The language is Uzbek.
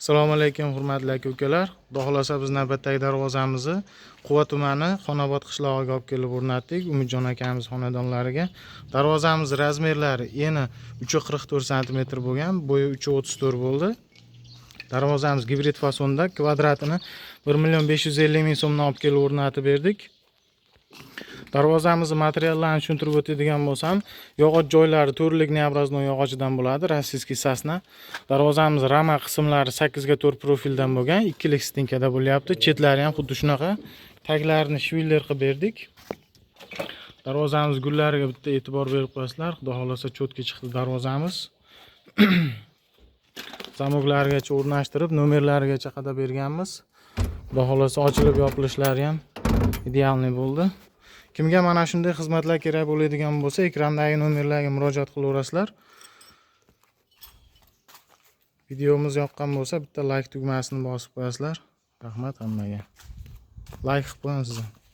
Assalomu alaykum, hurmatli aka ukalar. Xudo xohlasa, biz navbatdagi darvozamizni Quva tumani, Xonobod qishlog'iga olib kelib o'rnatdik, Umidjon akamiz xonadonlariga. Darvozamiz razmerlari eni 3,44 santimetr bo'lgan, bo'yi 3,34 bo'ldi. Darvozamiz gibrid fasonda, kvadratini 1 550 ming so'mdan olib kelib o'rnatib berdik. Darvozamizni materiallarini tushuntirib o'tadigan bo'lsam, yog'och joylari to'rtlik необрезной yog'ochidan bo'ladi, российский сосна. Darvozamiz rama qismlari 8 ga 4 profildan bo'lgan, ikkilik стенка da bo'lyapti. Chetlari ham xuddi shunaqa. Taglarini швеллер qilib berdik. Darvozamiz gullariga bitta e'tibor berib qo'yasizlar. Xudo xohlasa, чётко chiqdi darvozamiz. Замок larigacha o'rnashtirib, nomerlarigacha qadab berganmiz. Xudo xohlasa, ochilib yopilishlari ham идеальный bo'ldi. Kimga mana shunday xizmatlar kerak bo'ladigan bo'lsa, ekrandagi nomerlarga murojaat qilaverasizlar. Videomiz yoqqan bo'lsa, bitta layk tugmasini bosib qo'yasizlar. Rahmat hammaga. Layk qilib qo'ying siz ham.